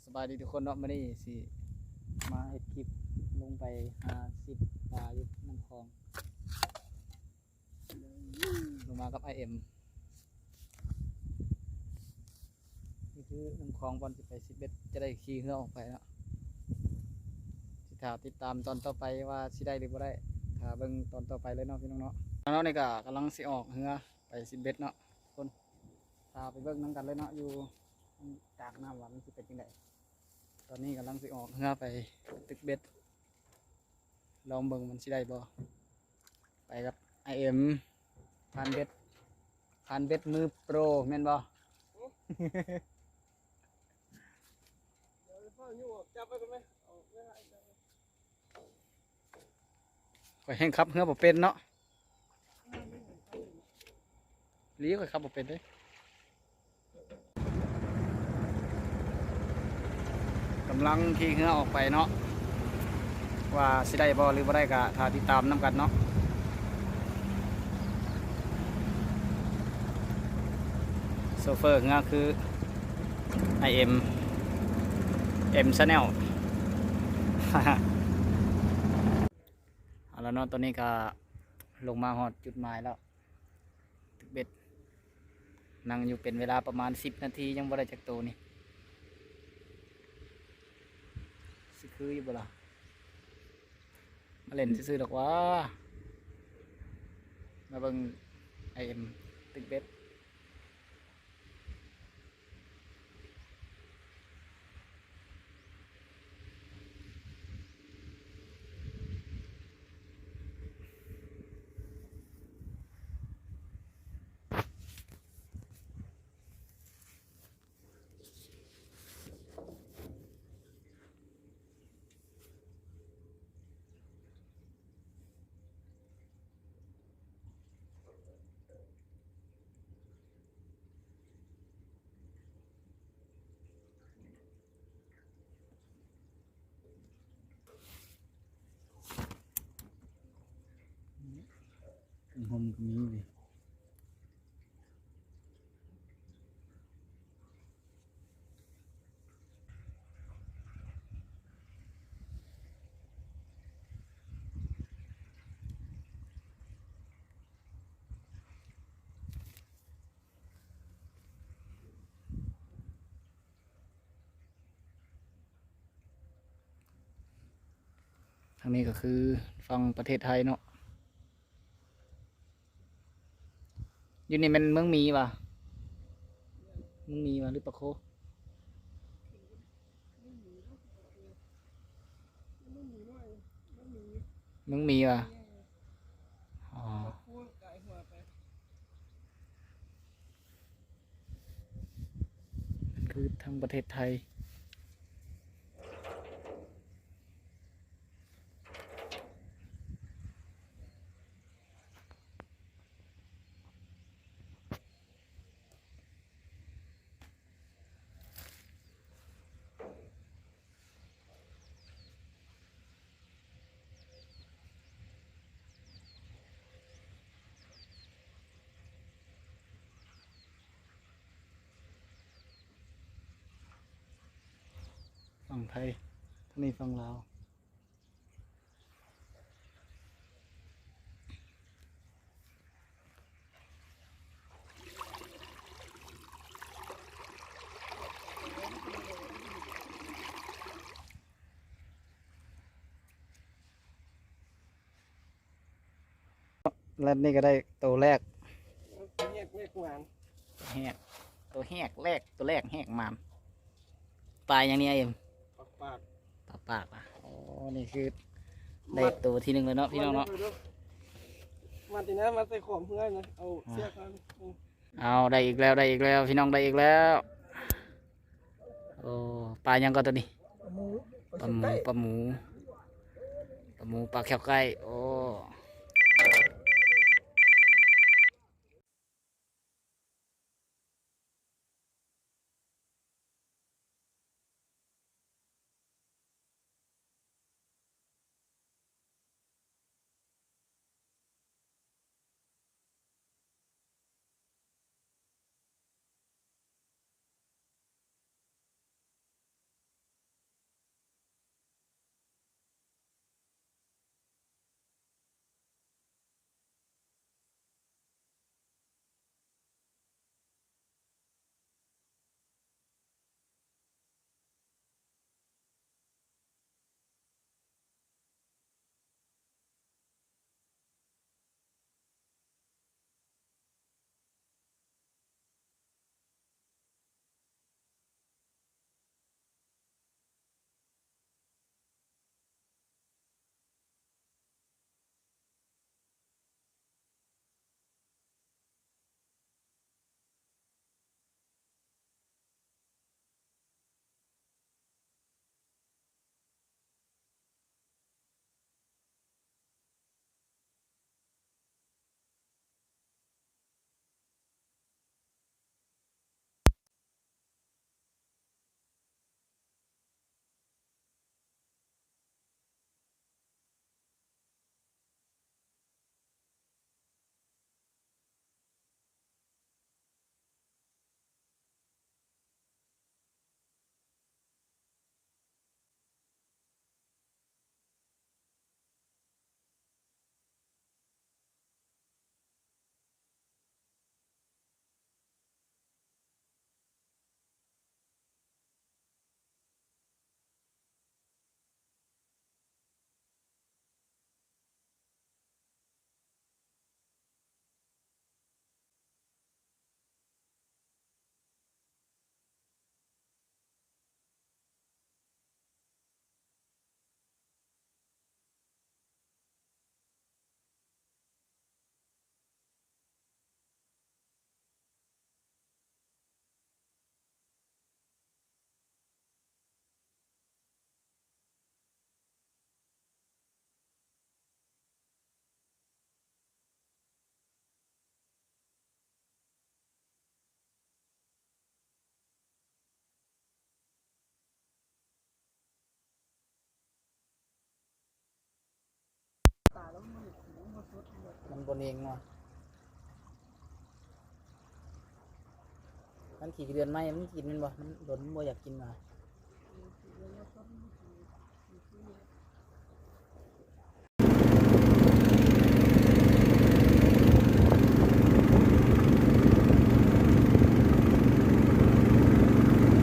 ສະບາຍດີທຸກຄົນເນາະ, ມື້ນີ້ຊິມາເຮັດຄລິບລົງໄປຫາຊິບປາຢູ່ນ້ຳຂອງ ລົງມາກັບອ້າຍເອັມ. ນີ້ຄືນ້ຳຂອງບ່ອນຊິໄປຊິບເບັດ ຈະໄດ້ຂີ່ເຮືອອອກໄປເນາະ. ຊິຖ້າຕິດຕາມຕອນຕໍ່ໄປວ່າຊິໄດ້ຫຼືບໍ່ໄດ້ ຖ້າເບິ່ງຕອນຕໍ່ໄປເລີຍເນາະພີ່ນ້ອງເນາະ. ເນາະ ນີ້ກໍກຳລັງຊິອອກເຮືອໄປຊິບເບັດເນາະທຸກຄົນ, ຖ້າໄປເບິ່ງນຳກັນເລີຍເນາະ ຢູ່ກາງນ້ຳວ່າມັນຊິເປັນຈັ່ງໃດ. ຕອນນີ້ກຳລັງຊິອອກເຮືອໄປຕຶກເບັດ ລອງເບິ່ງມັນຊິໄດ້ບໍ່. ໄປກັບອ້າຍເອັມ ພານເບັດ ພານເບັດມືໂປຣ ແມ່ນບໍ່? ຂ້ອຍແຮ່ງຂັບເຮືອບໍ່ເປັນເນາະ. ອີ່ຫຼີ ຂ້ອຍຂັບບໍ່ເປັນເດ້. ກຳລັງຂີ່ເຮືອອອກໄປເນາະ, ວ່າຊິໄດ້ບໍ່ຫຼືບໍ່ໄດ້ກະຖ້າຕິດຕາມນຳກັນເນາະ. ໂຊເຟີເຮືອຄືອ້າຍເອັມ ເອັມ Channel. ເອົາລະເນາະ, ຕອນນີ້ກະລົງມາຮອດຈຸດໝາຍແລ້ວ. ຕຶກເບັດ ນັ່ງຢູ່ເປັນເວລາປະມານສິບນາທີ ຍັງບໍ່ໄດ້ຈັກໂຕນີ້. ຊິຄືຢູ່ບໍ່ລະ? ມາຫຼິ້ນຊື່ໆດອກຫວາ. ມາເບິ່ງອ້າຍເອັມຕຶກເບັດ. ຮົ່ມກໍມີເດ. ທາງນີ້ກໍຄືຝັ່ງປະເທດໄທເນາະ. ຢູ່ນີ້ແມ່ນເມືອງໝີຫວາ? ເມືອງໝີຫວາ ຫຼືປາໂຄ? ເມືອງໝີຫວາ? ອໍ ຄືທາງປະເທດໄທ. ຝັ່ງໄທ ທາງນີ້ຝັ່ງລາວ. ແລ່ນນີ້ກໍໄດ້ໂຕແລກ. ແຮກ ແຮກໝານ ແຮກ ໂຕແຮກແລກ ໂຕແລກແຮກໝານ. ປາຫຍັງນີ້ອ້າຍເອັມ? ປາປາກ ປາປາກ. ໂອ້ ນີ້ຄືໄດ້ໂຕທີໜຶ່ງແລ້ວເນາະ ພີ່ນ້ອງເນາະ. ມາຕິນະ ມາໃສ່ຂອງເພື່ອນນະ ເອົາເຊືອກມາ. ເອົາ ໄດ້ອີກແລ້ວ ໄດ້ອີກແລ້ວ ພີ່ນ້ອງ ໄດ້ອີກແລ້ວ. ໂອ້ ປາຫຍັງກໍໂຕນີ້? ປາໝູ ປາໝູ ປາໝູ ປາແຂ້ວໄກ່. ໂອ້. ມັນບໍ່ເໜັງວ່າ ມັນຂີ້ເດືອນໄມ້ ມັນກິນແມ່ນບໍ່? ມັນດົນ ມັນບໍ່ຢາກກິນຫວາ.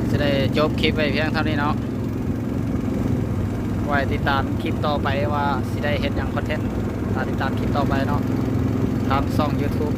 ຊິໄດ້ຈົບຄລິບໄວ້ພຽງເທົ່ານີ້ເນາະ. ໄວ້ຕິດຕາມຄລິບຕໍ່ໄປວ່າຊິໄດ້ເຮັດຫຍັງຄອນເທັນ. ຖ້າຕິດຕາມຄລິບຕໍ່ໄປເນາະ ທາງຊ່ອງ YouTube